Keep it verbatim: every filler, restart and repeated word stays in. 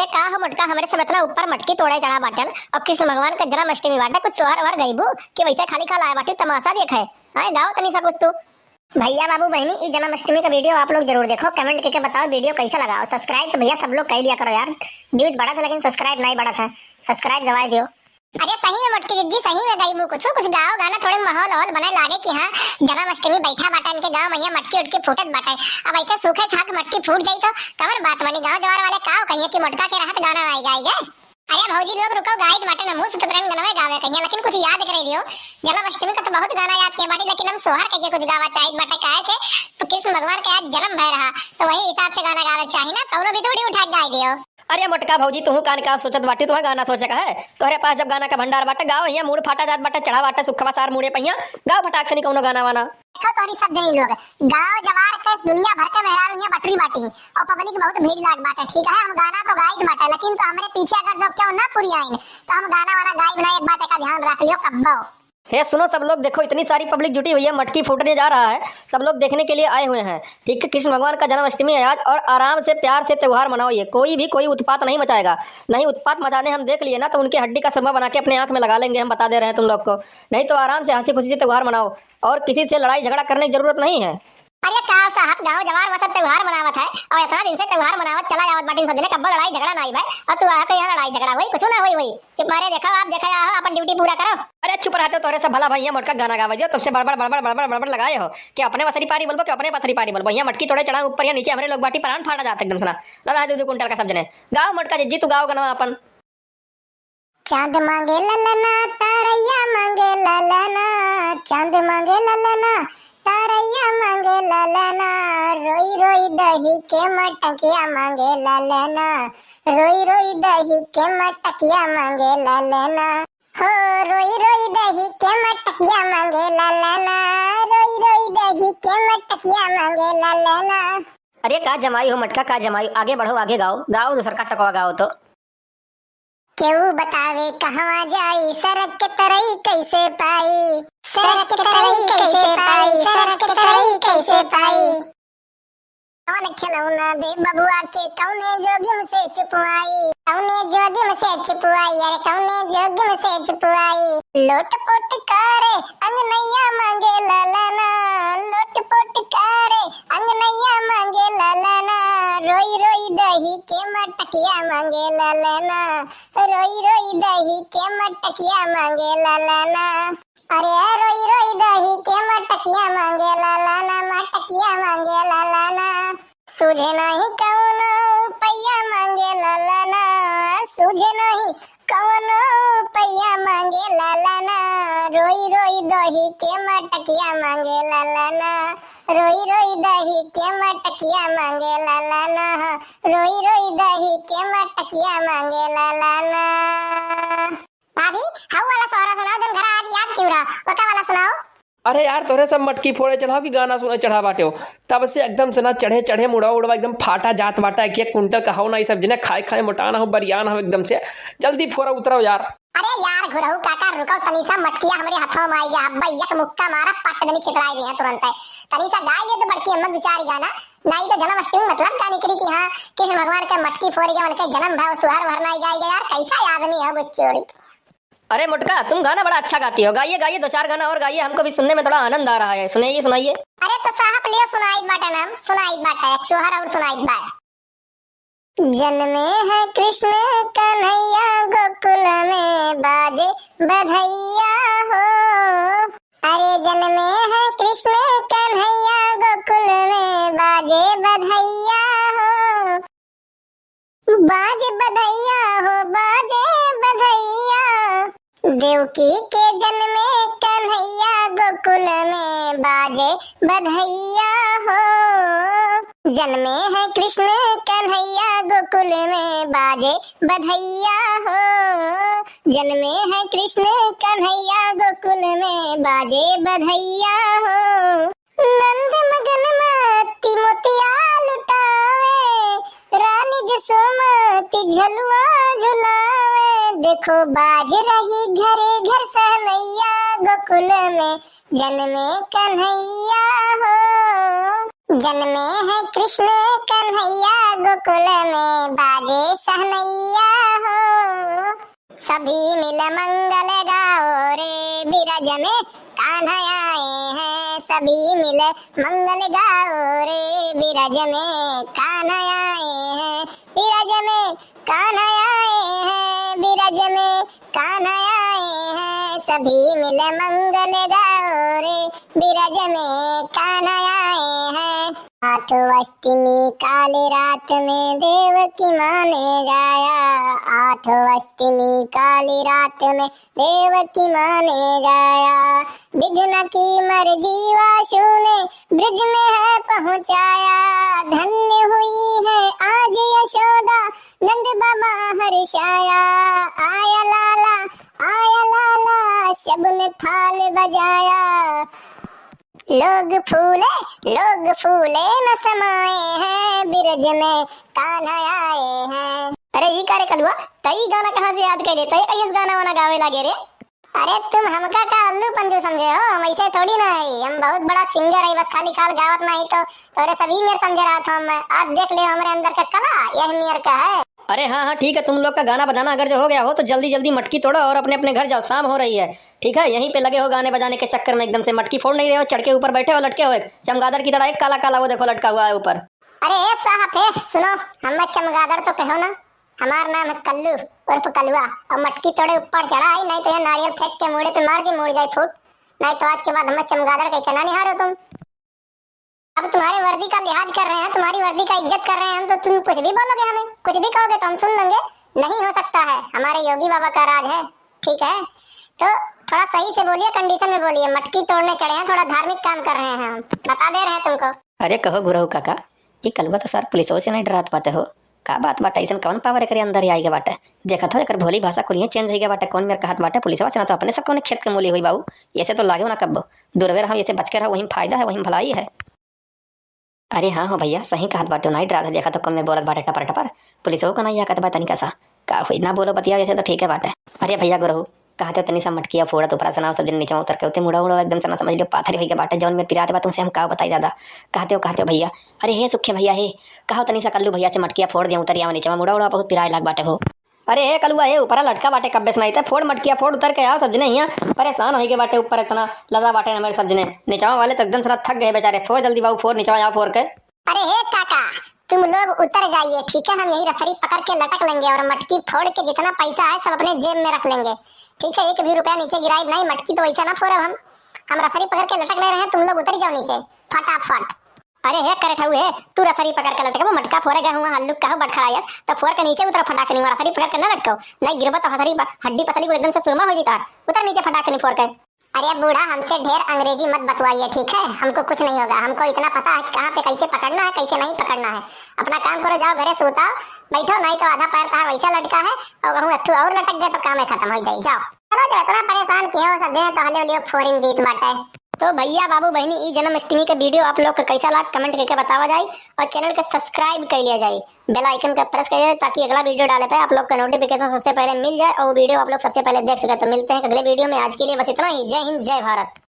ए का हो मोटका, हमरे सब इतना ऊपर मटकी तोड़े चढ़ा बाटन और कृष्ण भगवान के जन्माष्टमी बाटे, कुछ सोहर ओहर गइबू कि वैसे खाली खाल आए बाटे तमाशा देखे? आए गाओ तनी सा कुछ तू। भैया बाबू बहनी, ई जन्माष्टमी का video आप लोग जरूर देखो, comment करके बताओ video कैसा लगा, और subscribe तो भैया सब लोग कर दिया करो यार, views बढ़त है लेकिन subscribe नहीं बढ़त है, subscribe दबाए दियो। अरे सही में मोटकी जिज्जी, सही में गइबू कुछ, कुछ गाओ गाना, थोड़े माहौल वाहौल बने लागे कि हाँ, जन्माष्टमी बैठा बाटा, इनके गाँव में यहाँ मटकी उटकी फूटत बाटे। अब ऐसे सूखे साग मटकी फूट जाई तो कवन बात बनी, गाँव जवार वाले का कहिए कि मोटका के रहत गाना नाई गाई गए। अरे भौजी लोग रुको, गाइत बाटे ना, मुँह से तो रंग गनवे गावे कहिए, लेकिन कुछ याद करे दियो। जन्माष्टमी का तो बहुत गाना याद किए बाटे, लेकिन हम सोहर कहिए कुछ गावा चाहित बाटे, काहे से तो कृष्ण भगवान के आज जन्म भय रहा, तो वही हिसाब से गाना गावे चाहिए ना, कौनो भी थोड़ी उठा के गाई दियो। अरे मोटका भौजी, तुहू कान का सोचत बाटी, तुहू गाना सोचे का है? तोहरे पास जब गाना का भंडार बाटे, गाओ, यहाँ मूड फाटा जात बाटे, चढ़ा बाटे, सुखवा सार मूड़े पहिया, गाओ फटाक से नी कौनो गाना वाना। देखो तोहरी सब जनी लोग, गाँव जवार के दुनिया भर के मेहरारू यहाँ बटरी बाटी और public बहुत भीड़ लाग बाटे, ठीक है? हम गाना तो गाइत बाटे, लेकिन तो हमरे पीछे अगर जब क्यों ना पूरी आइन, तो हम गाना वाना गाइब ना, एक बात का ध्यान रख लियो कब्बो। हे सुनो सब लोग, देखो इतनी सारी public जुटी हुई है, मटकी फूटने जा रहा है, सब लोग देखने के लिए आए हुए हैं, ठीक है? कृष्ण भगवान का जन्माष्टमी है आज और आराम से प्यार से त्योहार मनाओ। ये कोई भी कोई उत्पात नहीं मचाएगा, नहीं उत्पात मचाने हम देख लिए ना तो उनकी हड्डी का सुरमा बना के अपने आँख में लगा लेंगे, हम बता दे रहे हैं तुम लोग को। नहीं तो आराम से हँसी खुशी से त्योहार मनाओ और किसी से लड़ाई झगड़ा करने की जरूरत नहीं है। अरे का साहब, गाँव जवार में सब त्योहार मनावत है और इतना दिन से त्योहार मनावत चला जावत बाटिन सब जने, कब्बो लड़ाई झगड़ा नाई भाई, और तू आके यहाँ लड़ाई झगड़ा होई, कुछ ना होई, होई। चुप मारे देखो, आप देखो, आओ अपन duty पूरा करो। अरे चुप रहते हो, तोरे से भला भैया मोटका गाना गावे दियो, तब से बड़बड़ बड़बड़ बड़बड़ बड़बड़ लगाए हो कि अपने पसरी पारी बोलबो कि अपने पसरी पारी बोलबो। यहाँ मटकी तोड़े चढ़ा ऊपर, यहाँ नीचे हमरे लोग बाटी, प्राण फाटा जात एकदम से ना। लड़ा दे दो कुंटल का सब जने। गाओ मोटका जिज्जी, तू गाओ गनवा अपन। चाँद माँगे ललना, तारैया माँगे ललना, चाँद माँगे ललना, तारैया माँगे ललना, रोई रोई दही के मटकिया माँगे ललना, रोई रोई दही के मटकिया माँगे ललना, हो रोई रोई दही के मटकिया माँगे ललना, रोई रोई दही के मटकिया माँगे ललना। अरे का जमाई हो मोटका, का जमाई, आगे बढ़ो, आगे गाओ, गाओ दूसर का टकवा गाओ तो। केहू बतावे कहवा जाई, सरक के तरई कैसे पाई, सरक के तरई कैसे पाई, सरक के तरई कैसे पाई। कौन खिलौना दे बबुआ के, कौने जोगिम से छुपवाई, कौने जोगिम से छुपवाई, अरे कौने जोगिम से छुपवाई। लोट पोट करे अंगनैया माँगे ललना, लोट पोट करे अंगनैया माँगे ललना, रोई रोई दही के मटकिया माँगे ललना, रोई रोई दही के मटकिया माँगे ललना। अरे रोई रोई दही के मटकिया माँगे ललना, मटकिया माँगे ललना। सूझे नहीं कौनो उपैया माँगे ललना, सूझे नहीं कौनो उपैया माँगे ललना, रोई रोई दही के मटकिया माँगे ललना, रोई रोई दही के मटकिया माँगे ललना, रोई रोई दही के मटकिया माँगे ललना। भाभी, हऊ वाला सोहरा सुनाओ, जौन घरा आज याद किउ रहा, ओका वाला सुनाओ। अरे यार, तोहरे सब मटकी फोड़े चढ़ाओ कि गाना सुने चढ़ा बाटे हो। तब से एकदम से ना चढ़े चढ़े मुड़वा उड़वा एकदम फाटा जात बाटा। एक एक कुंटल का हऊ ना, ई सब जने खाए खाए मोटान हो, बरियान हो एकदम से। जल्दी फोरा उतराओ यार। अरे यार घुरहू काका, रुको तनी सा, मटकिया हमरे हथवा में आई गया, अब्बा एक मुक्का मारा, पट देनी छितराई दिया तुरंत है। तनी सा गाय ले तो बड़की अम्मा दो चार गाना, नाई तो जन्माष्टमी मतलब का निकली कि हाँ, कृष्ण भगवान के मटकी फोड़ के उनके जन्म भय, सुहर वहर नाई गाई गया यार, कैसा आदमी है वो चोरी की। अरे मोटका, तुम गाना बड़ा अच्छा गाती हो, गाइए, गाइए, दो चार गाना और गाइए, हमको भी सुनने में थोड़ा आनंद आ रहा है। सुनाइए, सुनाइए। अरे तो साहब लियो, सुनाई बाटे ना, सुनाई बाटे, एक सोहर और सुनाई बाटे। जन्मे है कृष्ण कन्हैया गोकुल में, बाजे बधैया हो। अरे जन्मे है कृष्ण कन्हैया गोकुल में, बाजे बधैया हो। बाजे बधैया हो, बाजे बधैया। देवकी के जन्मे कन्हैया गोकुल में, बाजे बधैया हो। जन्मे है कृष्ण कन्हैया गोकुल में, बाजे बधैया हो। जन्मे है कृष्ण कन्हैया गोकुल में, बाजे बधैया हो। नंद मगन मती मोतिया लुटावे, रानी जसोमती झलुआ झुलावे। देखो बाज रही घरे घर सहनैया, गोकुल में जन्मे कन्हैया हो। जन्मे हैं कृष्ण कन्हैया गोकुल में बाजे सहनैया हो। सभी मिल मंगल गाओ रे बिरज में कान्हा आए हैं। सभी मिल मंगल गाओ रे बिरज में कान्हा आए हैं। बिरज में कान्हा आए हैं। बिरज में कान्हा आए हैं। सभी मिल मंगल गाओ रे बिरज में कान्हा आए हैं। आठों अष्टमी काली रात में देवकी माँ ने गाया। आठों अष्टमी काली रात में देवकी माँ ने गाया। विघ्न की मर्जी वासु ने ब्रज में है पहुँचाया। धन्य हुई है आज यशोदा नंद बाबा हर्षाया। आया लाला, आया लाला, सबने थाल बजाया। लोग फूले, लोग फूले न समाए हैं, बिरज में कान्हा आए हैं। अरे ई का रे कलुआ, तई गाना कहाँ से याद कैले? तई कैसे गाना वाना गावे लागे रे? अरे तुम हमका का अल्लू पंजू समझे हो? हम ऐसे थोड़ी ना है, हम बहुत बड़ा सिंगर है, बस खाली खाल गावत ना है तो तोरे सभी मेर समझे रहत हो हम। आज देख ले हमरे अंदर का कला, यही मेर का है। अरे हाँ हाँ ठीक है, तुम लोग का गाना बजाना अगर जो हो गया हो तो जल्दी जल्दी मटकी तोड़ो और अपने अपने घर जाओ, शाम हो रही है। ठीक है, यहीं पे लगे हो गाने बजाने के चक्कर में, एकदम से मटकी फोड़ नहीं रहे हो, चढ़ के ऊपर बैठे हो, लटके हो एक चमगादड़ की तरह, एक काला काला वो देखो लटका हुआ है ऊपर। अरे ए साहब, हे सुनो, हमें चमगादड़ तो कहो ना, हमार नाम है कल्लू उर्फ कलुआ, और मटकी तोड़े ऊपर चढ़ा है, नहीं तो ये नारियल फेंक के मुड़े पे मार दी, मुड़ जाए फूट, नहीं तो आज के बाद हमें चमगादड़ कह के ना निहारो तुम। अब तुम्हारे वर्दी का लिहाज कर रहे हैं, तुम्हारी वर्दी का इज्जत कर रहे हैं हम, तो तुम कुछ भी बोलोगे हमें, कुछ भी कहोगे तो हम सुन लेंगे। नहीं हो सकता है, हमारे योगी बाबा का राज है, ठीक है? तो थोड़ा सही से बोलिए, condition में बोलिए, मटकी तोड़ने चढ़े हैं, थोड़ा धार्मिक काम कर रहे हैं हम, बता दे रहे हैं तुमको। अरे कहो गुरहु काका, ई कलुआ तो सर पुलिसो से नहीं डरात बाटे हो। का बात बाटे, अइसन कौन power एकरे अंदर ही आइगे बाटे? देखत हो एकर भोली भाषा कुलिये change होइगे बाटे, कौन मेर कहत बाटे, पुलिसवा से ना तो अपने सब कौने खेत के मूली होई बाऊ, ऐसे तो लागेउ ना कब्बो। दूरवे रहो, ऐसे बच के रहो, वहीं फायदा है, वहीं भलाई है। अरे हाँ हो भैया, सही कहत बाटे, नाइट रात है, देखत हो कौन मेर बोलत बाटे टपर टपर, पुलिसो का नहीं आकत बा तनिका सा। का हुई, ना बोलो बतिया, ऐसे तो ठीक है बाटे। अरे भैया गुरहु, कहते हो तनी सा मटकिया फोड़त ऊपरा से ना, सब जने नीचे उतर के उते मुड़ा उड़ा एकदम से ना समझ लियो पाथरी होइगे बाटे, जौन मेर पिरात बा तुमसे हम का बताई दादा। कहते हो, कहते हो भैया, अरे हे सुखे भैया हे, कहो तनी सा कल्लू भैया से मटकिया फोड़ दिया, उतर आवा नीचे, मुड़ा उड़ा बहुत पिराए लाग बाटे हो। अरे हे कलुआ हे, ऊपरा लटका बाटे कब्बे से, नहीं ते फोड़ मटकिया फोड़, उतर के आओ सब जने हियाँ, परेशान होइगे बाटे ऊपर इतना लदा बाटे हमारे सब जने, नीचवा वाले तो एकदम से ना थक गए बेचारे, फोड़ जल्दी बाबू फोड़, नीचवा आओ फोड़ के। अरे हे काका, तुम लोग उतर जाइए, ठीक है? हम यही रसरी पकड़ के लटक लेंगे और मटकी फोड़ के जितना पैसा है सब अपने जेब में रख लेंगे, ठीक है? एक भी रुपया नीचे गिराइब नहीं, मटकी तो वैसे ना फोड़ब हम, हम रसरी पकड़ के लटक ले रहे हैं, तुम लोग उतर जाओ नीचे फटाफट। अरे हे करे ठऊ हे, तू रसरी पकड़ के लटकबो, मटका फोड़े गए हुआ हल्लुक कहो बटखरायस, तो फोड़ के नीचे उतर फटाक से, नहीं रसरी पकड़ के ना लटको, नहीं गिरबो तो हसरी ब-, हड्डी पसली को एकदम से सुरमा हो जी तोहार, उतर नीचे फटाक से नहीं फोड़ के। अरे बूढ़ा, हमसे ढेर अंग्रेजी मत बतवाइए, ठीक है? हमको कुछ नहीं होगा, हमको इतना पता है कि कहाँ पे कैसे पकड़ना है, कैसे नहीं पकड़ना है। अपना काम करो, जाओ घरे सूता, बैठो, नहीं तो आधा पैर तहार वैसा लटका है और कहूँ अथू और लटक गए तो काम है खत्म हो जाए, जाओ। चलो, जो इतना परेशान किए हो सब जने, तो हलियो हलियो फोरिन दीत बाटे। तो भैया, बाबू, बहिनी, ई जन्माष्टमी के video आप लोग के कैसा लाग, comment करके बतावा जाए और channel के subscribe कर लिया जाए, bell icon का press कर लिया जाए, ताकि अगला video डाले पे आप लोग का notification सबसे पहले मिल जाए और video आप लोग सबसे पहले देख सके। तो मिलते हैं अगले video में, आज के लिए बस इतना ही। जय हिंद, जय भारत।